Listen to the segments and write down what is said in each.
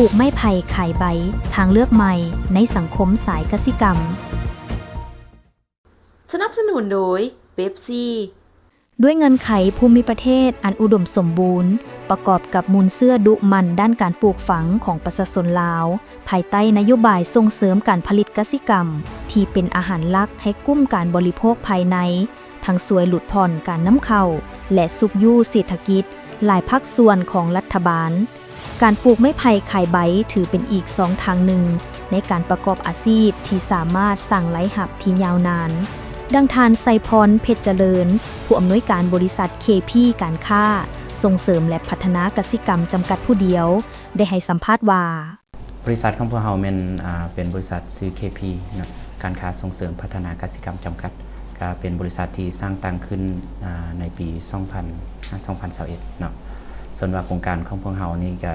ປູກໄມ້ໄຜ່ຂາຍໃບ, ທາງເລືອກໃໝ່ໃນສັງຄົມສາຍກະສິກຳ. ສະໜັບສະໜູນໂດຍ ເປັບຊີ. ດ້ວຍເງື່ອນໄຂພູມິປະເທດອັນອຸດົມສົມບູນ, ປະກອບກັບມູນເຊື້ອດຸໝັ່ນດ້ານການປູກຝັງຂອງປະຊາຊົນລາວ, ພາຍໃຕ້ນະໂຍບາຍສົ່ງເສີມການຜະລິດກະສິກຳທີ່ເປັນອາຫານຫຼັກໃຫ້ກຸ່ມການບໍລິໂພກພາຍໃນ, ທັງຊ່ວຍຫຼຸດຜ່ອນການນຳເຂົ້າ ແລະ ຊຸກຍູ້ເສດຖະກິດ, ຫຼາຍພາກສ່ວນຂອງລັດຖະບານ. ການປູກໄມ້ໄຜ່ຂາຍໃບຖືເປັນອີກຊ່ອງທາງໜຶ່ງໃນການປະກອບອາຊີບທີ່ສາມາດສ້າງລາຍຮັບທີ່ຍາວນານ. ດັ່ງທ່ານ ໄຊພອນ ເພັດຈະເລີນ, ຜູ້ອຳນວຍການບໍລິສັດ ເຄ ພີ ການຄ້າ ສົ່ງເສີມ ແລະ ພັດທະນາກະສິກຳ ຈຳກັດຜູ້ດຽວ ໄດ້ໃຫ້ສຳພາດວ່າ, ບໍລິສັດຂອງພວກເຮົາແມ່ນ ອ່າ ເປັນບໍລິສັດຊື່ ເຄ ພີ ເນາະ, ການຄ້າສົ່ງເສີມພັດທະນາກະສິກຳຈຳກັດ, ກະເປັນບໍລິສັດທີ່ສ້າງຕັ້ງຂຶ້ນ ອ່າ ໃນປີສອງພັນ ສອງພັນຊາວເອັດເນາະ. ສ່ວນວ່າໂຄງການຂອງພວກເຮົານີ້ກະ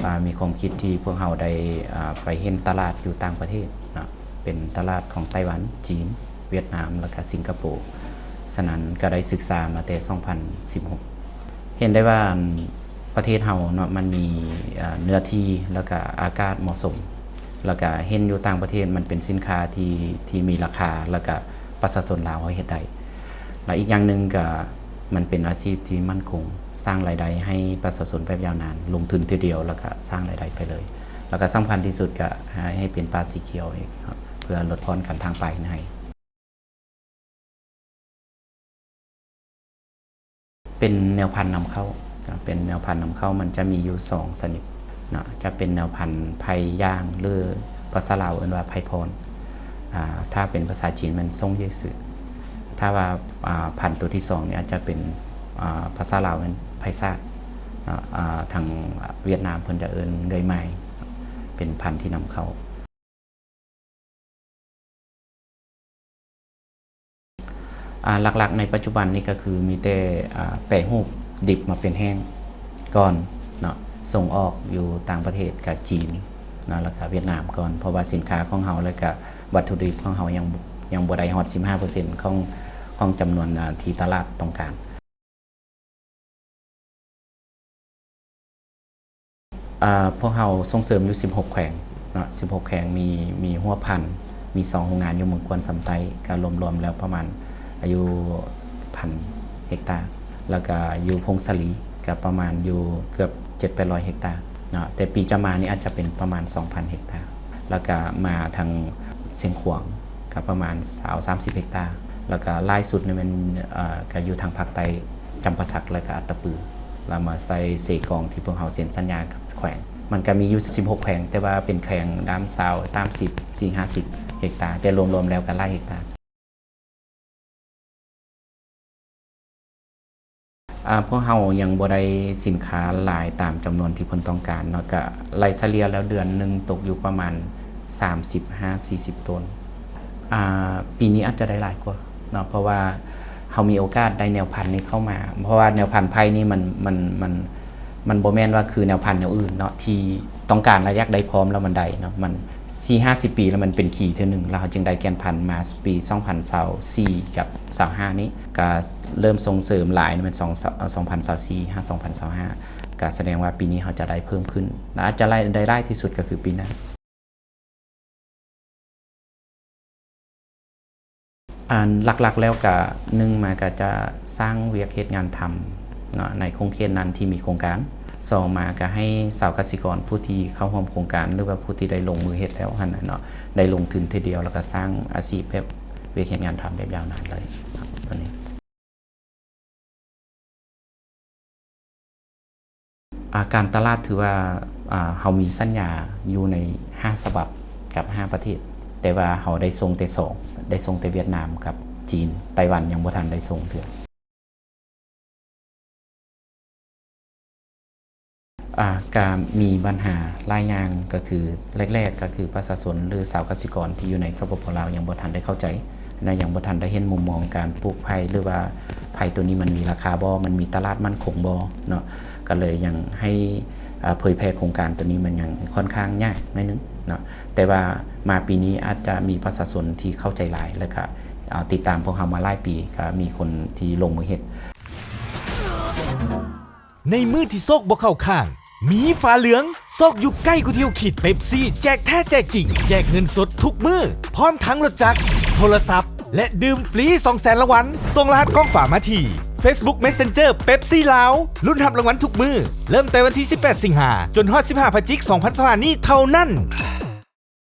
ອ່າ ມີຄວາມຄິດທີ່ພວກເຮົາໄດ້ ອ່າ ໄປເຫັນຕະຫຼາດຢູ່ຕ່າງປະເທດເນາະ, ເປັນຕະຫຼາດຂອງໄຕ້ຫວັນ, ຈີນ, ຫວຽດນາມ ແລ້ວກະສິງກະໂປ. ສະນັ້ນກະໄດ້ສຶກສາມາແຕ່ສອງພັນສິບຫົກ ເຫັນໄດ້ວ່າ ອັນ ປະເທດເຮົາເນາະ ມັນມີ ເອີ ເນື້ອທີ່ ແລ້ວກະອາກາດເໝາະສົມ ແລ້ວກະເຫັນຢູ່ຕ່າງປະເທດມັນເປັນສິນຄ້າທີ່ ທີ່ມີລາຄາ ແລ້ວກະປະຊາຊົນລາວເຮົາເຮັດໄດ້ ແລະ ອີກຢ່າງໜຶ່ງກະມັນເປັນອາຊີບທີ່ໝັ້ນຄົງ ສ້າງລາຍໄດ້ໃຫ້ປະຊາຊົນແບບຍາວນານ ລົງທຶນເທື່ອດຽວ ແລ້ວກະສ້າງລາຍໄດ້ໄປເລີຍ ແລ້ວກະສຳຄັນທີ່ສຸດກະໃຫ້ ໃຫ້ເປັນປ່າສີຂຽວອີກເນາະ ເພື່ອຫຼຸດຜ່ອນການຖາງປ່າເຮັດໄຮ່. ເປັນແນວພັນນຳເຂົ້າເນາະ, ເປັນແນວພັນນຳເຂົ້າ ມັນຈະມີຢູ່ສອງຊະນິດເນາະ, ຈະເປັນແນວພັນໄພຍ່າງ ຫຼື ພາສາລາວເອີ້ນວ່າໄພພອນ, ອ່າ ຖ້າເປັນພາສາຈີນແມ່ນຊົງເຢຊື່, ຖ້າວ່າ ອ່າ ພັນຕົວທີສອງນີ້ອາດຈະເປັນ ອ່າ ພາສາລາວແມ່ນໄພຊາກເນາະ, ອ່າ ທາງຫວຽດນາມເພິ່ນຈະເອີ້ນເຫີຍໝາຍ, ເປັນພັນທີ່ນຳເຂົ້າ. ອ່າ ຫຼັກໆໃນປັດຈຸບັນນີ້ກໍຄືມີແຕ່ ອ່າ ແປຮູບດິບມາເປັນແຫ້ງກ່ອນເນາະ, ສົ່ງອອກຢູ່ຕ່າງປະເທດ ກະຈີນເນາະ ແລ້ວກະຫວຽດນາມກ່ອນ, ເພາະວ່າສິນຄ້າຂອງເຮົາ ແລ້ວກະວັດຖຸດິບຂອງເຮົາຍັງ ຍັງບໍ່ໄດ້ຮອດສິບຫ້າເປີເຊັນຂອງ ຂອງຈຳນວນ ອ່າ ທີ່ຕະຫຼາດຕ້ອງການ. ອ່າ ພວກເຮົາສົ່ງເສີມຢູ່ສິບຫົກແຂວງເນາະ, ສິບຫົກແຂວງ ມີ ມີຫົວພັນ ມີສອງໂຮງງານຢູ່ເມືອງກວນຊຳໃຕ້, ກະລວມໆແລ້ວປະມານ ອາ ຢູ່ພັນເຮັກຕາ, ແລ້ວກະຢູ່ຜົ້ງສາລີ ກະປະມານຢູ່ເກືອບເຈັດແປດຮ້ອຍເຮັກຕາເນາະ, ແຕ່ປີຈະມານີ້ອາດຈະເປັນປະມານສອງພັນເຮັກຕາ, ແລ້ວກະມາທາງຊຽງຂວາງ ກະປະມານຊາວສາມສິບເຮັກຕາ, ແລ້ວກະຫຼາຍສຸດນີ້ແມ່ນ ເອີ ກະຢູ່ທາງພາກໃຕ້ ຈຳປາສັກ ແລະກະອັດຕະປື ແລ້ວມາໃສ່ເຊກອງທີ່ພວກເຮົາເຊັນສັນຍາກັບແຂວງ, ມັນກະມີຢູ່ສິບຫົກແຂວງ ແຕ່ວ່າເປັນແຂວງດ້າມຊາວ ສາມສິບ ສີ່ຫ້າສິບເຮັກຕາ, ແຕ່ລວມໆແລ້ວກະຫຼາຍເຮັກຕາ. ອ່າ ພວກເຮົາຍັງບໍ່ໄດ້ສິນຄ້າຫຼາຍຕາມຈຳນວນທີ່ເພິ່ນຕ້ອງການເນາະ, ກະໄລ່ສະເລ່ຍແລ້ວເດືອນໜຶ່ງຕົກຢູ່ປະມານສາມສິບຫ້າ ສີ່ສິບໂຕນ. ອ່າ ປີນີ້ອາດຈະໄດ້ຫຼາຍກວ່າເນາະ ເພາະວ່າເຮົາມີໂອກາດໄດ້ແນວພັນນີ້ເຂົ້າມາ, ເພາະວ່າແນວພັນໄຜ່ນີ້ມັນ ມັນ ມັນ ມັນບໍ່ແມ່ນວ່າຄືແນວພັນແນວອື່ນເນາະ ທີ່ຕ້ອງການແລ້ວຢາກໄດ້ພ້ອມແລ້ວມັນໄດ້ເນາະ, ມັນສີ່ຫ້າສິບປີແລ້ວມັນເປັນຄີເທື່ອໜຶ່ງ, ແລ້ວເຮົາຈຶ່ງໄດ້ແກ່ນພັນມາປີສອງພັນຊາວສີ່ກັບຊາວຫ້ານີ້, ກະເລີ່ມສົ່ງເສີມຫຼາຍແມ່ນສອງ ສອງພັນຊາວສີ່ຫາສອງພັນຊາວຫ້າ, ກະສະແດງວ່າປີນີ້ເຮົາຈະໄດ້ເພີ່ມຂຶ້ນ ແລະອາດຈະໄດ້ ໄດ້ຫຼາຍທີ່ສຸດກະຄືປີໜ້າ. ອັນຫຼັກໆແລ້ວກະ ໜຶ່ງມາກະຈະສ້າງວຽກເຮັດງານທຳເນາະ ໃນຂົງເຂດນັ້ນທີ່ມີໂຄງການ, ສອງມາກະໃຫ້ຊາວກະສິກອນຜູ້ທີ່ເຂົ້າຮ່ວມໂຄງການ ຫຼືວ່າຜູ້ທີ່ໄດ້ລົງມືເຮັດແລ້ວຫັ້ນນະເນາະ ໄດ້ລົງທຶນເທື່ອດຽວ ແລ້ວກະສ້າງອາຊີບແບບວຽກເຮັດງານທຳແບບຍາວນານໄດ້ເນາະ ຕົວນີ້. ອາ ການຕະຫຼາດຖືວ່າ ອາ ເຮົາມີສັນຍາຢູ່ໃນຫ້າສະບັບກັບຫ້າປະເທດ, ແຕ່ວ່າເຮົາໄດ້ສົ່ງແຕ່ສອງ ໄດ້ສົ່ງແຕ່ຫວຽດນາມກັບຈີນ, ໄຕ້ຫວັນຍັງບໍ່ທັນໄດ້ສົ່ງເທື່ອ. ອາ ກະມີບັນຫາຫຼາຍຢ່າງ ກະຄືແລກໆ ກະຄືປະຊາຊົນ ຫຼື ຊາວກະສິກອນທີ່ຢູ່ໃນ ສປປ ລາວ ຍັງບໍ່ທັນໄດ້ເຂົ້າໃຈ ແລະ ຍັງບໍ່ທັນໄດ້ເຫັນມຸມມອງການປູກໄຜ່ ຫຼືວ່າໄຜ່ໂຕນີ້ມັນມີລາຄາບໍ່ ມັນມີຕະຫຼາດໝັ້ນຄົງບໍ່ເນາະ, ກະເລີຍຍັງໃຫ້ ອາ ເຜີຍແຜ່ໂຄງການໂຕນີ້ມັນຍັງຂ້ອນຂ້າງຍາກໜ້ອຍໜຶ່ງເນາະ, ແຕ່ວ່າມາປີນີ້ອາດຈະມີປະຊາຊົນທີ່ເຂົ້າໃຈຫຼາຍ ແລະ ກະ ອາ ຕິດຕາມພວກເຮົາມາຫຼາຍປີ ກະມີຄົນທີ່ລົງມືເຮັດ. ໃນມື້ທີ່ໂຊກບໍ່ເຂົ້າຂ້າງ, ມີຝາເຫຼືອງ ຊອກຢູ່ໃກ້ກວ່າທີ່ເຮົາຄິດ. ເປັບຊີ ແຈກແທ້ແຈກຈິງ ແຈກເງິນສົດທຸກມື້ ພ້ອມທັງລົດຈັກ, ໂທລະສັບ ແລະ ດື່ມຟຣີສອງແສນລາງວັນ. ສົ່ງລະຫັດກ້ອງຝາມາທີ່ Facebook Messenger ເປັບຊີລາວ. ລຸ້ນຮັບລາງວັນທຸກມື້ ເລີ່ມແຕ່ວັນທີສິບແປດ ສິງຫາ ຈົນຮອດ ສິບຫ້າ ພະຈິກ ສອງພັນຊາວຫ້າ ນີ້ເທົ່ານັ້ນ.